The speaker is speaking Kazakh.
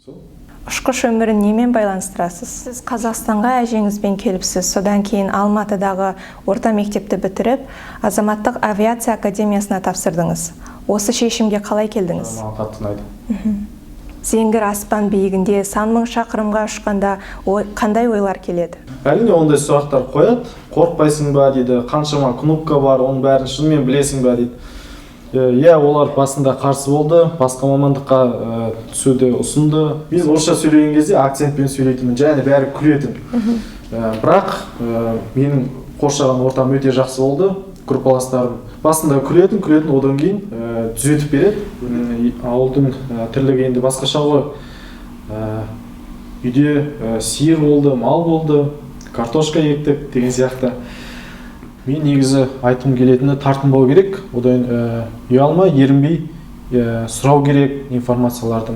Сол. Ұшқыш өмірін немен байланыстырасыз? Сіз Қазақстанға әжеңізбен келіпсіз, содан кейін Алматыдағы орта мектепті бітіріп, азаматтық авиация академиясына тапсырдыңыз. Осы шешімге қалай келдіңіз? Маған қатты ұнайды. Зеңгір аспан биігінде сан мың шақырымға ұшқанда қандай ойлар келеді? Әрине, ондай сұрақтар қояды. «Қорықпайсың ба?» – дейді. «Қаншама кнопка бар, оның бәрін шынымен білесің ба?» – дейді. Иә, олар басында қарсы болды, басқа мамандыққа түсуді ұсынды. Мен орысша сөйлеген кезде акцентпен сөйлейтінмін және бәрі күлетін. Бірақ менің қоршаған ортам өте жақсы болды. Группаластарым басында күлетін, күлетін, одан кейін түзетіп береді. Ауылдың тірлігі енді басқаша ғой. Үйде сиыр болды, мал болды, картошка ектік деген сияқты. Мен негізі айтқым келетіні: тартынбау керек, одан ұялмай, ерінбей сұрау керек информацияларды.